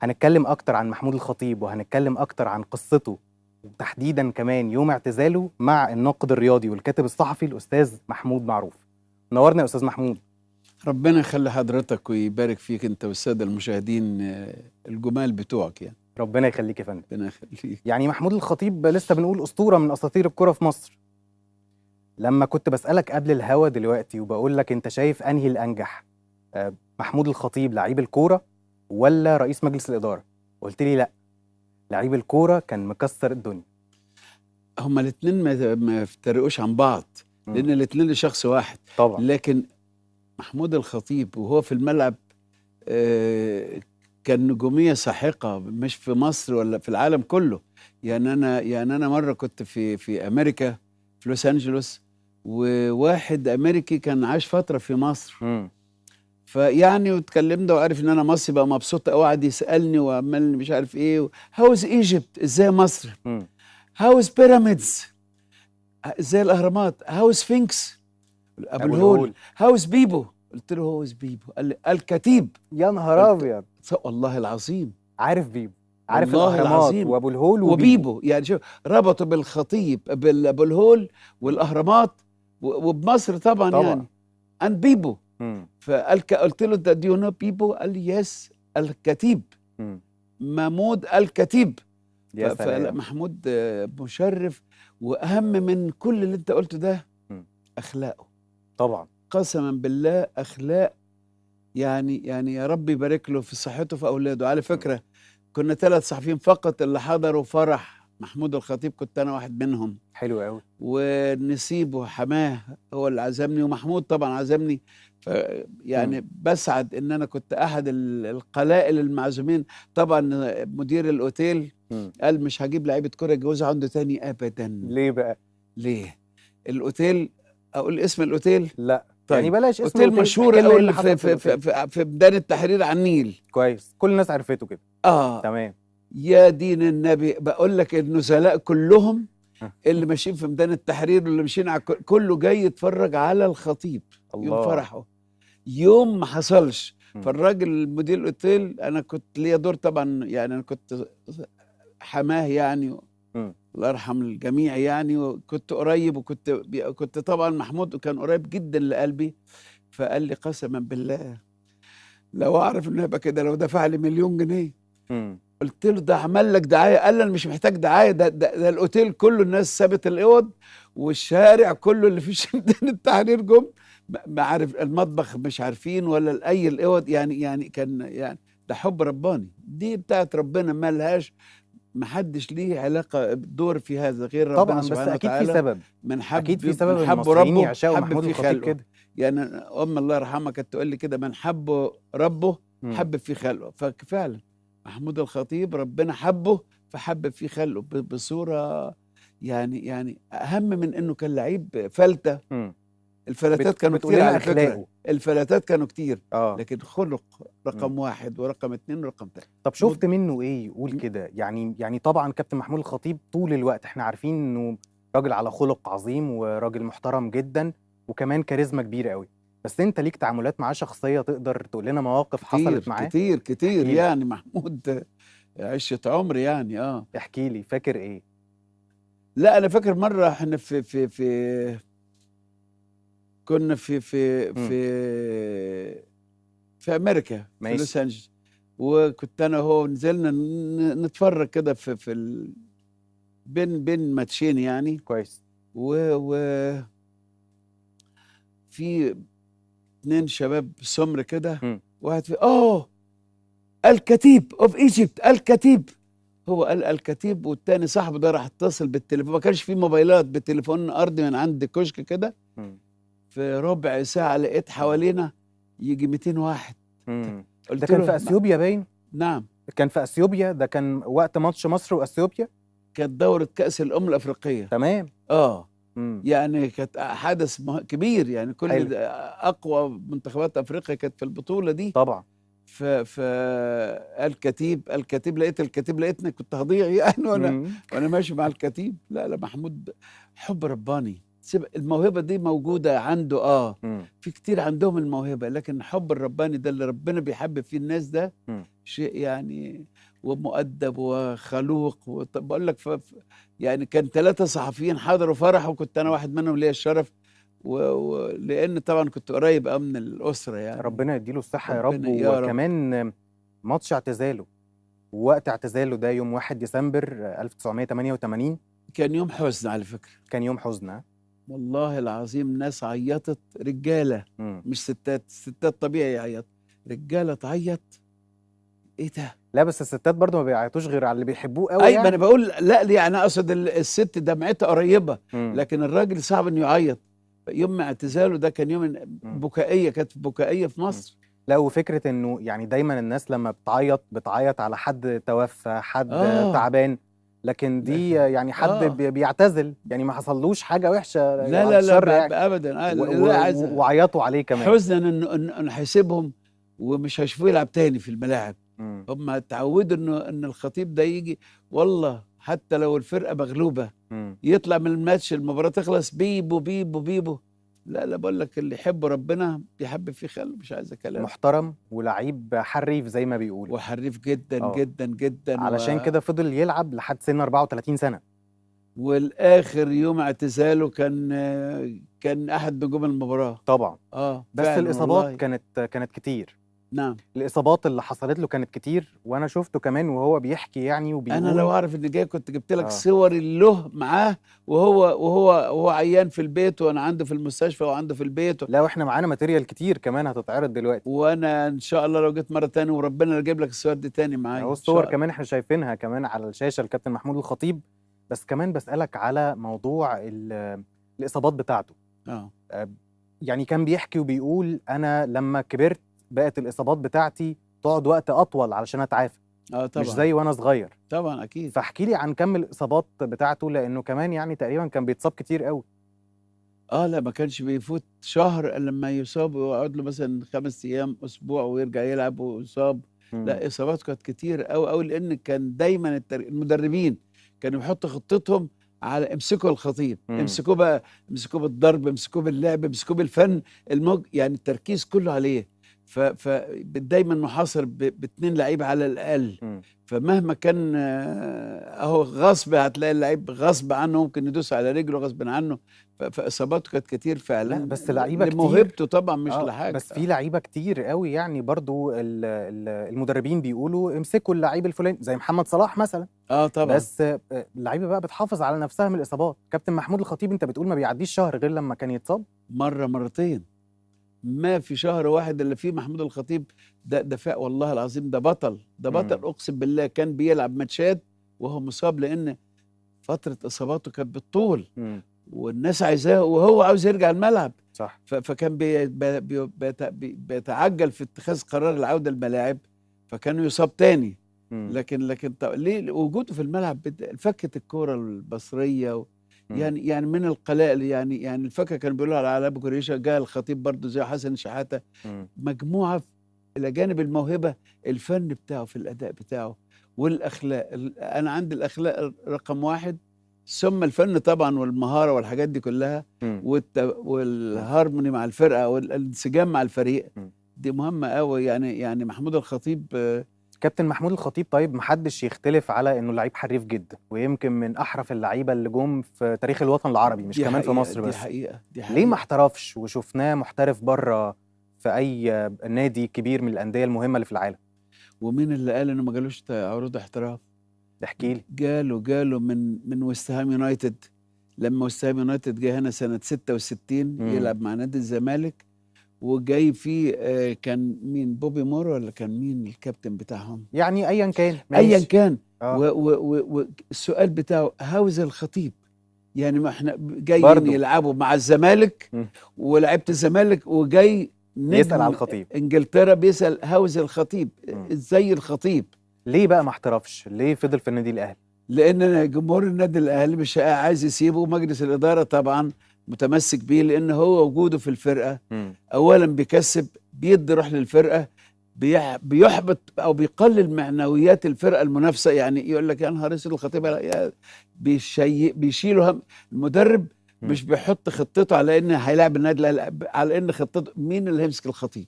هنتكلم أكتر عن محمود الخطيب، وهنتكلم أكتر عن قصته، وتحديدا كمان يوم اعتزاله مع الناقد الرياضي والكاتب الصحفي الأستاذ محمود معروف. نورنا يا أستاذ محمود. ربنا يخلي حضرتك ويبارك فيك انت والسادة المشاهدين الجمال بتوعك يعني. ربنا يخليك يا فندم. ربنا يخليك. يعني محمود الخطيب لسه بنقول أسطورة من أساطير الكرة في مصر. لما كنت بسألك قبل الهوا دلوقتي وبقول لك انت شايف أنهي الأنجح، محمود الخطيب لعيب الكورة ولا رئيس مجلس الإدارة؟ قلت لي لا، لعيب الكورة كان مكسر الدنيا. هما الاثنين ما افترقوش عن بعض، لأن الاثنين لشخص واحد طبعا. لكن محمود الخطيب وهو في الملعب كان نجومية ساحقة، مش في مصر ولا في العالم كله. يعني أنا مرة كنت في أمريكا، في لوس أنجلوس، وواحد أمريكي كان عاش فترة في مصر. فيعني واتكلمنا وعرف ان انا مصري، بقى مبسوط قوي، قعد يسالني وعمال مش عارف ايه، how's Egypt، ازاي مصر، how's pyramids، ازاي الاهرامات، how's Sphinx ابو الهول، how's بيبو. قلت له how's بيبو؟ قال لي الكتيب. يا نهار ابيض، والله العظيم عارف بيبو، عارف الاهرامات وابو الهول وبيبو. يعني شوف، ربطوا بالخطيب بابو الهول والاهرامات وبمصر طبعا. يعني and بيبو. فقال، قلت له do you know بيبو؟ قال لي yes، الكتيب، محمود الكتيب. فمحمود مشرف، واهم من كل اللي انت قلته ده اخلاقه طبعا. قسما بالله اخلاق، يعني يا رب يبارك له في صحته في اولاده. على فكرة كنا 3 صحفيين فقط اللي حضروا فرح محمود الخطيب، كنت انا واحد منهم. حلو قوي. ونسيبه حماه هو اللي عزمني، ومحمود طبعا عزمني. يعني بسعد ان انا كنت احد القلائل المعزومين. طبعا مدير الاوتيل قال مش هجيب لعيبة كورة يتجوزوا عنده تاني ابدا. ليه بقى؟ ليه؟ الاوتيل، اقول اسم الاوتيل؟ لا طيب. يعني بلاش اسم اوتيل مشهور قوي اللي في في في, في ميدان التحرير على النيل. كويس، كل الناس عرفته كده. تمام. يا دين النبي، بقول لك النزلاء كلهم اللي ماشيين في ميدان التحرير واللي ماشيين على كله جاي يتفرج على الخطيب. الله. يوم فرحه، يوم ما حصلش. فالراجل مدير الاوتيل، انا كنت ليا دور طبعا، يعني انا كنت حماه يعني، الله يرحم الجميع يعني، وكنت قريب، وكنت طبعا محمود كان قريب جدا لقلبي. فقال لي قسما بالله لو اعرف انه هيبقى كده لو دفع لي 1,000,000 جنيه. قلت له ده عمل لك دعاية. قال لي انا مش محتاج دعاية، ده الاوتيل كله الناس سابت الاوض، والشارع كله اللي فيه ميدان التحرير جم، ما عارف المطبخ مش عارفين ولا اي الاوض. يعني كان يعني ده حب رباني، دي بتاعت ربنا، ما لهاش، ما حدش ليه علاقة دور في هذا غير ربنا طبعا. سبحانه بس اكيد وتعالى. في سبب، من حب، اكيد في سبب من حب المصريين ربه يعشقوا حب محمود في الخطيب خلقه كده. يعني ام الله يرحمها كانت تقول لي كده، من حبه ربه حب في خلقه. ففعلا محمود الخطيب ربنا حبه فحب في خلقه بصورة يعني اهم من انه كان لعيب فلته. الفلتات كانوا كتير على فكرة، الفلتات كانوا كتير، لكن خلق رقم 1 ورقم 2 ورقم 3. طب شفت منه ايه يقول كده؟ يعني طبعا كابتن محمود الخطيب طول الوقت احنا عارفين انه راجل على خلق عظيم وراجل محترم جدا، وكمان كاريزما كبيرة قوي. بس انت ليك تعاملات معاه شخصية، تقدر تقول لنا مواقف حصلت معاه؟ كتير كتير يعني. محمود عشرة عمر يعني. احكي لي، فاكر ايه؟ لا انا فاكر مرة احنا في في في كنا في في في في امريكا، في لوس انجلوس، وكنت انا وهو نزلنا نتفرج كده في بين ماتشين يعني. كويس. و في 2 شباب سمر كده، واحد في الكتيب of Egypt، الكتيب. هو قال الكتيب، والتاني صاحبه ده راح اتصل بالتليفون، ما كانش في موبايلات، بالتليفون ارضي من عند كشك كده. في ربع ساعة لقيت حوالينا يجي 200 واحد. ده كان في اثيوبيا باين؟ نعم كان في اثيوبيا، ده كان وقت ماتش مصر واثيوبيا، كانت دورة كأس الأمم الأفريقية. تمام. يعني كانت حدث كبير يعني، كل اقوى منتخبات افريقيا كانت في البطولة دي طبعا. ف الكتيب، الكتيب، لقيت الكتيب، لقيتني كنت هضيع يعني وانا ماشي مع الكتيب. لا لا، محمود حب رباني. الموهبة دي موجودة عنده. في كتير عندهم الموهبة، لكن الحب الرباني ده اللي ربنا بيحبب فيه الناس ده شيء يعني، ومؤدب وخلوق. بقول لك يعني كان 3 صحفيين حضروا فرحه، وكنت انا واحد منهم، ليا الشرف، ولان طبعا كنت قريب قوي من الاسرة يعني. ربنا يديله الصحة يا رب. وكمان ماتش اعتزاله، ووقت اعتزاله ده يوم 1 ديسمبر 1988 كان يوم حزن على فكرة. كان يوم حزن والله العظيم. ناس عيطت، رجاله مش ستات. الستات طبيعي يعيط، رجاله تعيط ايه ده؟ لا بس الستات برضو ما بيعيطوش غير على اللي بيحبوه قوي. ايوه يعني. انا بقول لا ليه، انا اقصد الست دمعتها قريبه، لكن الراجل صعب انه يعيط. يوم اعتزاله ده كان يوم بكائيه، كانت بكائيه في مصر. لا، وفكره انه يعني دايما الناس لما بتعيط بتعيط على حد توفى، حد تعبان، لكن دي يعني حد بيعتزل، يعني ما حصلوش حاجة وحشة. لا لا لا يعني. ابدا. لا وعيطوا عليه كمان حزنا انه هيسيبهم ومش هيشوفوه يلعب تاني في الملاعب. هم اتعودوا ان الخطيب ده يجي، والله حتى لو الفرقة مغلوبه يطلع من الماتش، المباراة تخلص بيبو بيبو بيبو. لا لا، بقول لك اللي يحب ربنا بيحب فيه خلق، مش عايز كلام. محترم ولعيب حريف زي ما بيقولوا، وحريف جدا جدا جدا. علشان كده فضل يلعب لحد سن 34 سنة، والاخر يوم اعتزاله كان احد نجوم المباراة طبعا. بس الاصابات كانت كتير. نعم، الاصابات اللي حصلت له كانت كتير، وانا شفته كمان وهو بيحكي يعني وبيقول. انا لو اعرف ان جاي كنت جبت لك صور له معاه وهو عيان في البيت، وانا عنده في المستشفى وعنده في البيت. لا، واحنا معانا material كتير كمان هتتعرض دلوقتي، وانا ان شاء الله لو جيت مرة تاني وربنا يجيب لك الصور دي تاني معايا. اهو الصور كمان احنا شايفينها كمان على الشاشة الكابتن محمود الخطيب. بس كمان بسالك على موضوع الاصابات بتاعته. يعني كان بيحكي وبيقول انا لما كبرت بقت الإصابات بتاعتي تقعد وقت أطول علشان أتعافى. طبعا، مش زي وأنا صغير. طبعا أكيد. فاحكي لي عن كم الإصابات بتاعته، لأنه كمان يعني تقريبا كان بيتصاب كتير قوي. لا، ما كانش بيفوت شهر لما يصاب ويقعد له مثلا 5 أيام أسبوع ويرجع يلعب ويصاب. لا، إصاباته كانت كتير قوي قوي، لأن كان دايما المدربين كانوا بيحطوا خطتهم على امسكوا الخطيب، امسكوه بقى، امسكوه بالضرب، امسكوه باللعب، امسكوه بالفن، الموج، يعني التركيز كله عليه. فدايما محاصر ب2 لعيب على الاقل. فمهما كان اهو غصب هتلاقي اللعيب غصب عنه ممكن يدوس على رجله غصب عنه. فاصاباته كانت كتير فعلا. لا بس لعيبة كتير لموهبته طبعا، مش لحاجة. بس في لعيبة كتير قوي يعني برضو المدربين بيقولوا امسكوا اللعيب الفلاني زي محمد صلاح مثلا. طبعا. بس اللعيبة بقى بتحافظ على نفسها من الاصابات. كابتن محمود الخطيب انت بتقول ما بيعديش شهر غير لما كان يتصاب، مرة مرتين، ما في شهر واحد اللي فيه محمود الخطيب ده فاق والله العظيم. ده بطل، ده بطل. اقسم بالله كان بيلعب ماتشات وهو مصاب، لان فترة اصاباته كانت بالطول، والناس عايزاه وهو عاوز يرجع الملعب. صح. فكان بيتعجل في اتخاذ قرار العودة الملاعب، فكان يصاب تاني. لكن ليه وجوده في الملعب فكت الكورة البصرية يعني من القلائل، يعني الفكه كان بيقولوا على ابو كريشه، جاء الخطيب برضه زي حسن شحاته. مجموعة الى جانب الموهبة، الفن بتاعه في الاداء بتاعه والاخلاق. انا عندي الاخلاق رقم 1، ثم الفن طبعا والمهاره والحاجات دي كلها، والهارموني مع الفرقة والانسجام مع الفريق، دي مهمة قوي. يعني محمود الخطيب، كابتن محمود الخطيب، طيب محدش يختلف على انه لعيب حريف جدا، ويمكن من احرف اللعيبة اللي جم في تاريخ الوطن العربي، مش كمان في مصر بس. دي حقيقة، دي حقيقة. ليه ما احترفش وشفناه محترف بره في اي نادي كبير من الاندية المهمة اللي في العالم؟ ومين اللي قال انه ما جالوش عروض احتراف؟ احكي لي. جاله من ويست هام يونايتد. لما ويست هام يونايتد جه هنا سنة 66 يلعب مع نادي الزمالك، وجاي فيه كان مين، بوبي مور ولا كان مين الكابتن بتاعهم؟ يعني ايا كان، ايا كان. والسؤال بتاعه how is الخطيب، يعني ما احنا جايين يلعبوا مع الزمالك ولعيبة الزمالك، وجاي يسأل على الخطيب. انجلترا بيسأل how is الخطيب، ازاي الخطيب؟ ليه بقى ما احترفش؟ ليه فضل في النادي الاهلي؟ لان جمهور النادي الاهلي مش عايز يسيبه، ومجلس الادارة طبعا متمسك بيه، لان هو وجوده في الفرقة اولا بيكسب، بيدي روح للفرقة، بيحبط او بيقلل معنويات الفرقة المنافسة. يعني يقول لك يا نهار اسود الخطيب، بيشيلوا هم المدرب. مش بيحط خطته على ان هيلاعب النادي الاهلي، على ان خطته مين اللي هيمسك الخطيب.